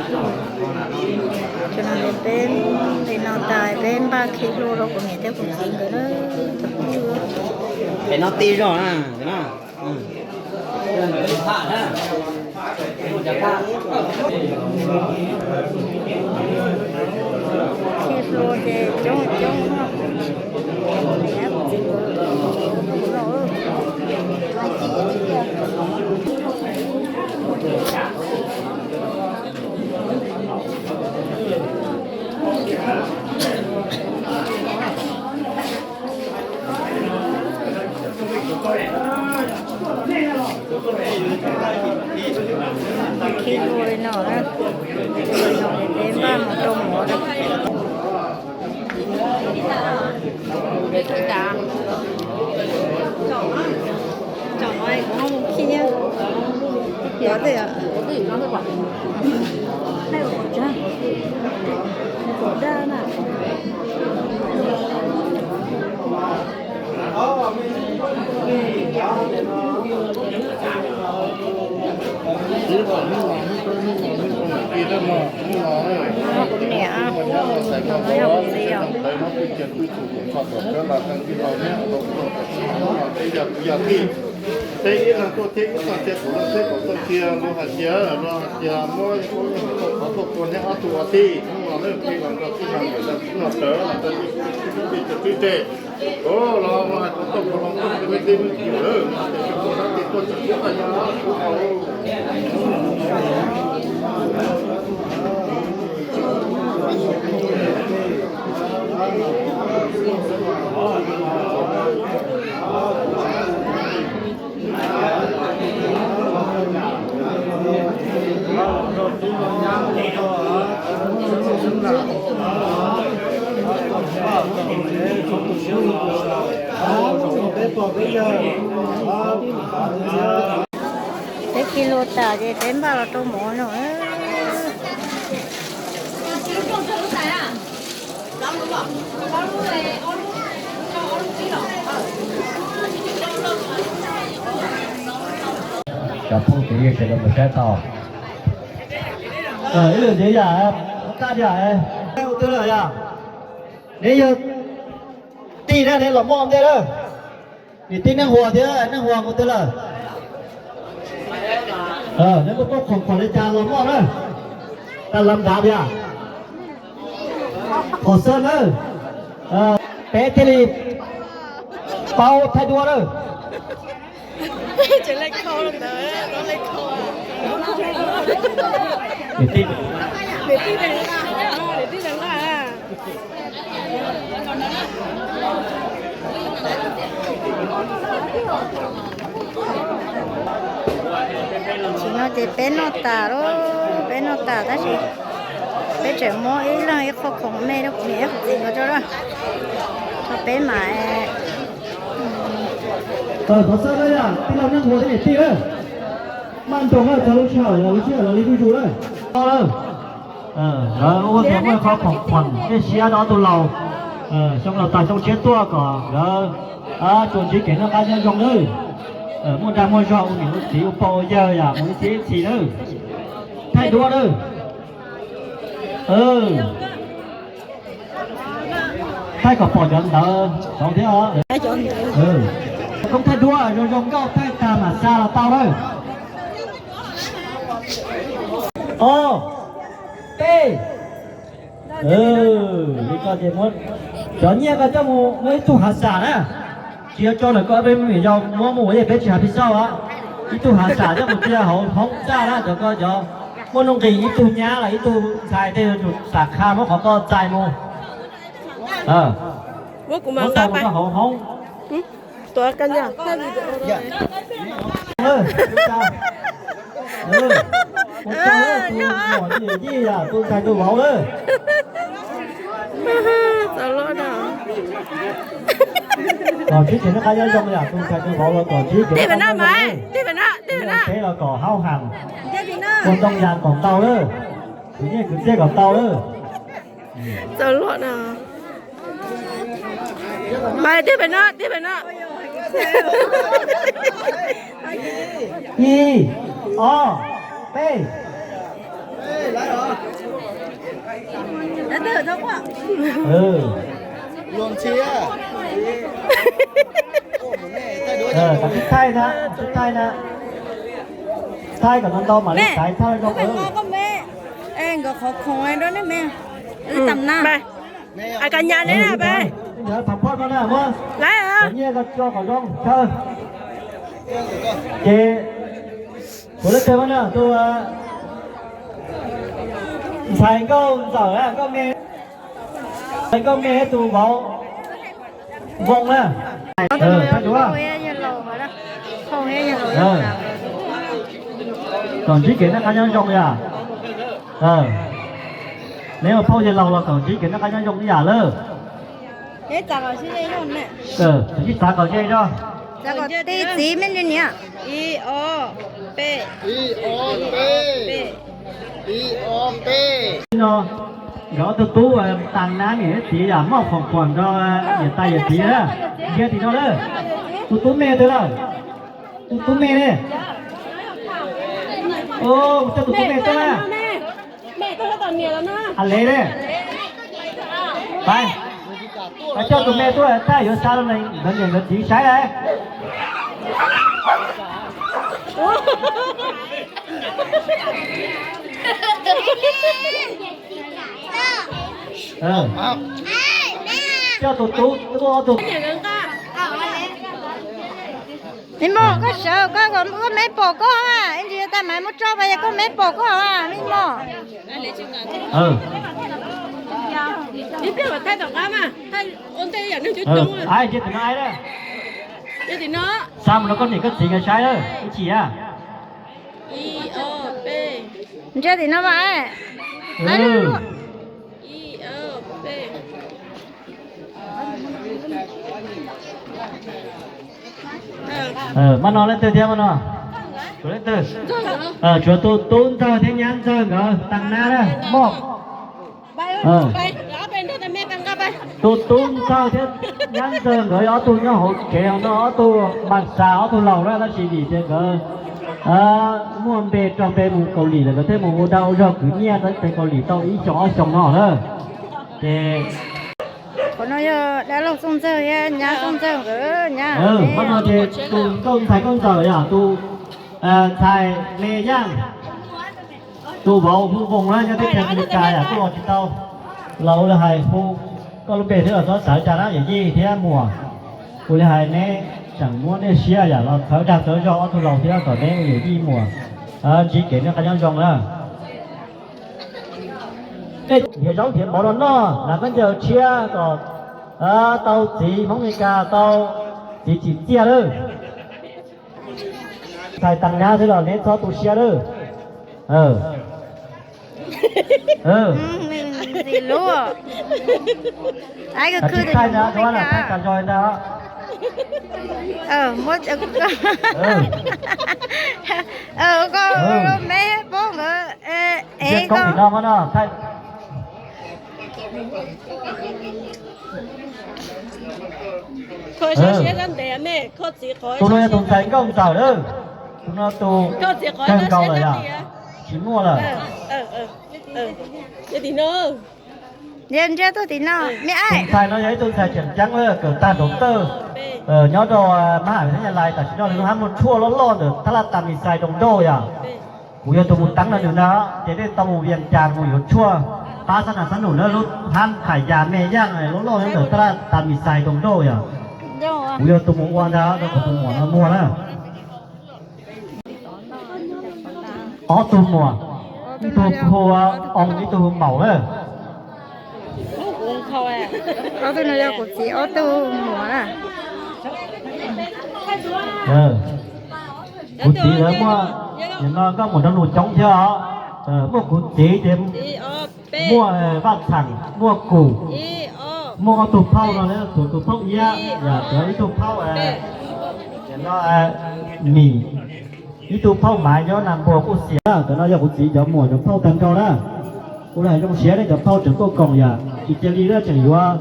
Ces no peb li no tas peb npaj khi hlua rau kuv niam thiab kuv txiv nkawd na. Pem no tij zog na, pem no. Khi hlua ces coob coob no. Khi hlua li no na, peb npaj mus rau mov na. Kuv niam, no yog kuv txiv os. Peb ib leeg tuaj thiab ib txoj sia kuv leej thiab kuv txoj sia, luag hais tias, luag hais tias muab qhov tuaj tua neb ob tug ua tij, hnub no lawv pheej los nrog tij laug ntawm no tawv los rau tij tug tij tug tib re. Los mas kuv tau qhov los tuaj tua me tij me tug lawm, ces kuv tab tis tuaj tsis tau yog kuv tau. Peb khi hlua tas ces peb npaj los rau mov no. Cov phooj ywg sawv daws mus saib tau. Ib lwm ntxiv yam, ua kaj yam, ua twg lawm yam? Neb yog tij na, neb los moj ntej lawm. Niam tij Neej Huas thiab Neej Huas mus twg lawm? Neb muaj tuaj khoom khoom li cas los moj na. Tas lam ntav tias Thom Xab na, peb thiaj li paub thaij duab na. Tam sim no ces peb noj tas lawm, peb noj tas tab sis peb tseem muab ib leeg ib qho khoom me rau kuv niam ib qho txiv nkawd tso na, tso peb mam. Thov xab na, tij laug Neej Huas thiab niam tij na, maj nroos na, txog lub sij hawm los lub sij hawm los li zuj zus na. Lawv ua tias muaj qhov khoom khoom dej siab rau ob tug laus, xyoo laus tas xyoo tshiab tuaj kom lawv tsuas ntsib kev noj qab nyob zoo nawb. Muaj dag muaj zog ua niam ua txiv ua pog ua yawg yam mus ib txhis ib txhis nawb. Thaij duab nawb. Thaij kom pom cov ntawd saud thiab os. Koob thaij duab zoo zoo nkauj thaij tag mam xa los tau lawm. Ob, peb. Li ko ces muab cov nyiaj ko coj mus muab ib tug hav xam na. Tsis yog tso lawm, koj peb me nyuam yaus muab mus ua, peb tsis hais pis xauj os. Ib tug hav xam coj mus cia hauv hoob txaj na, cov ko cov muaj nuj nqis, ib tug nyab los ib tug ntxhais tej yuav tsum xam qha muab qhov ko txais mus. Muab txais mus rau hauv hoob. Ua tsaug, tus muam yij yam tus ntxhais tus vauv lawm. Kom ntsib kev noj qab nyob zoo yam tus ntxhais tus vauv los kom ntsib kev noj qab nyob zoo. Ntiaj teb los kom haub heev, ua ntoo yas kom ntau lawm, khwv nyiaj khwv txiaj kom ntau lawm. Mas tij pem no, tij pem no. Ib, ob, peb. Thaij na, thaij na, thaij kom ntau ntau mam li xaiv thaij zoo. Nkawd qhov khoom rau nej me tam na. Ai ka nyas ne na pe. Lawv nyiaj ko tso kom zoo chaw. Ces kuv lab kawg na tus ntxhais nkauj ntxawm, nkauj me, ntxhais nkauj me tus vauv Voos na. Kom ntsib kev noj qab nyob zoo yom. Neb ua phauj yawg laus los kom ntsib kev noj qab nyob zoo ib yam lawm. Sib txav kom ze zog. Txiv me niam. No, nkawd ob tug tub tas nab niam txiv yam moj khoom khuam nrog niam tais yawm txiv na. Ntsia tim no lawm. Tus tub me twg lawm? Tus tub me ne? Coj tus tub me tuaj na. A le ne. Pais, pais coj tus me tuaj, tab yuav xa rau nkawd niam nkawd txiv saib lawm. Coj tus tub tuaj ob tug. Me mom, koj sawv koj, koj me pom koj, ntsis tas mas muab tso pas yog koj me pom koj me mom. Xa mus rau koj niam koj txiv nkawd saib lawm ib chim a. Ntsia tim no mas. Maj no leej twg thiab maj no? Tshuav leej twg? Tshuav tus tub ntxawg thiab nyab ntxawg nkawd tas nab na mog. Tus tub ntxawg thiab nyab ntxawg nkawd ob tug nyob hauv tsev hauv no, ob tug mas xas ob tug laus na, tab sis vim tias nkawd muaj npe rau npe mus Kaus Lim lawm, nkawd thiaj mus ua dag ua zog kwv nyiaj rau pem Kaus Lim tau ib xyoos ob xyoos no na. Ces qhov no yog dab laug Txooj Ntxawg thiab nyab Txooj Ntxawg nkawd nyab. Qhov no ces tus nkauj ntxhais nkauj ntxawm yog tus ntxhais me Yaj, tus vauv hu Voos na, nyob teb chaws Amelikas yom, kuj los tsis tau. Los ua li hais hu koj lub npe thiab los txhob xav cas na yawm yij thiab muam. Ua li hais neb tseem muab nej siab yam los txhawb dag txhawb zog ob tug laus thiab kom neb ua yawm yij muam ntsib kev noj qab nyob zoo na. Nej nrhiav zaub nrhiav mov los noj, lav khaub ncaws tshiab kom tau txiv Hmoob Amelikas tau txiv tsim txiaj lawm. Ntxhais tas nab xwb los neb txhob tu siab lawm. Tsis thaij na, thaij tas zog ntag. Koj me poob nkawd ev koj. Tus no yog tus ntxhais nkauj ntxawm lawm. Tus no tus kawg nkaus lawm yom, tsis muaj lawm. Tus ntxhais no yog ib tug ntxhais tseem ceeb lawm, kawm tag nraum tawj, nyob rau mab ham thab nyas lais, tam sim no nws lub hab muaj tshuaj loj loj ntawm thab laj tas mis xais nroo nrauj yom. Kuv yog tus mus teeb rau nws na, ces nej tau mus Vias Cas mus yuav tshuaj pab xab nas xab num na, lub hab Pham Yas me yaj loj loj nyob ntawm thab laj tas mis xais nroo nrauj yom. Kuv yog tus mus ua ntag rau kuv tus muam no muag na. Ob tug muam, ib tug hu Oos ib tug hu Maum na. Ob tug no yog kuv txiv ob tug muam na. Kuv txiv lawv muaj, nim no nkauj muam nrog nus coob thiab os. Muaj kuv txiv ces muaj Vaj Txheem, muaj kuv, muaj ob tug phauj no, tus tus phauj Iab, yog ib tug phauj Mim, ib tug phauj Maiv nyob Nas Npuas kuj xiam. Cov no yog kuv txiv cov muam cov phauj tag nrho na. Kuv hais zoo siab nej cov phauj tseem tuaj koom yom, tsis cia li na tseem yuav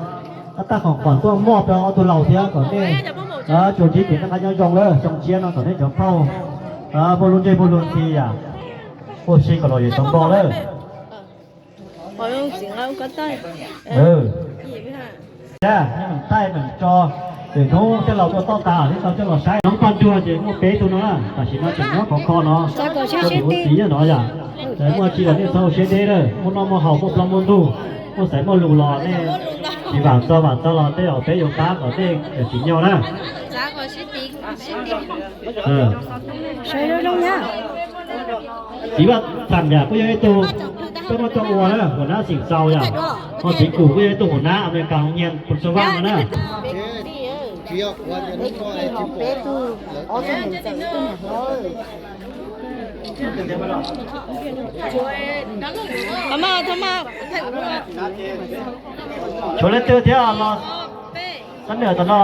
tab taj khoom khuam tuaj muaj rau ob tug laus thiab kom nej tsuas ntsib kev noj qab nyob zoo lawm. Xyoo tshiab no kom nej cov phauj muaj lub ntsej muag lug ntxhi yom, ua si kom los yawm tau npo lawm. Qhov zoo txiv nqa ua koj taij. Yam, nyob meem taij meem tso, lwm hnub tej laus tuaj toj tas thiab tau coj los saib. Noob poj nruag ces muaj peb tug no na, tam sim no tseem nyob khov kho no, ua niam ua txiv nyob no yom. Muaj tsi los nej txhob ua siab deb lawm, muaj noj muaj haus muaj plaub muaj ntug, muaj xaiv muaj lus los nej tsis vam txog vam txog los tej zaum peb yuav pab kom nej tsis nyog na. Txiv Vaj Xam yam kuj yog ib tug koj muaj coj ua na, huas nab xeem Xaus yom, ho txiv Kum kuj yog ib tug huas nab Amelikas hoo nyiag pus tsa vaj no na. Tshuav leej twg thiab los sab nws tom no.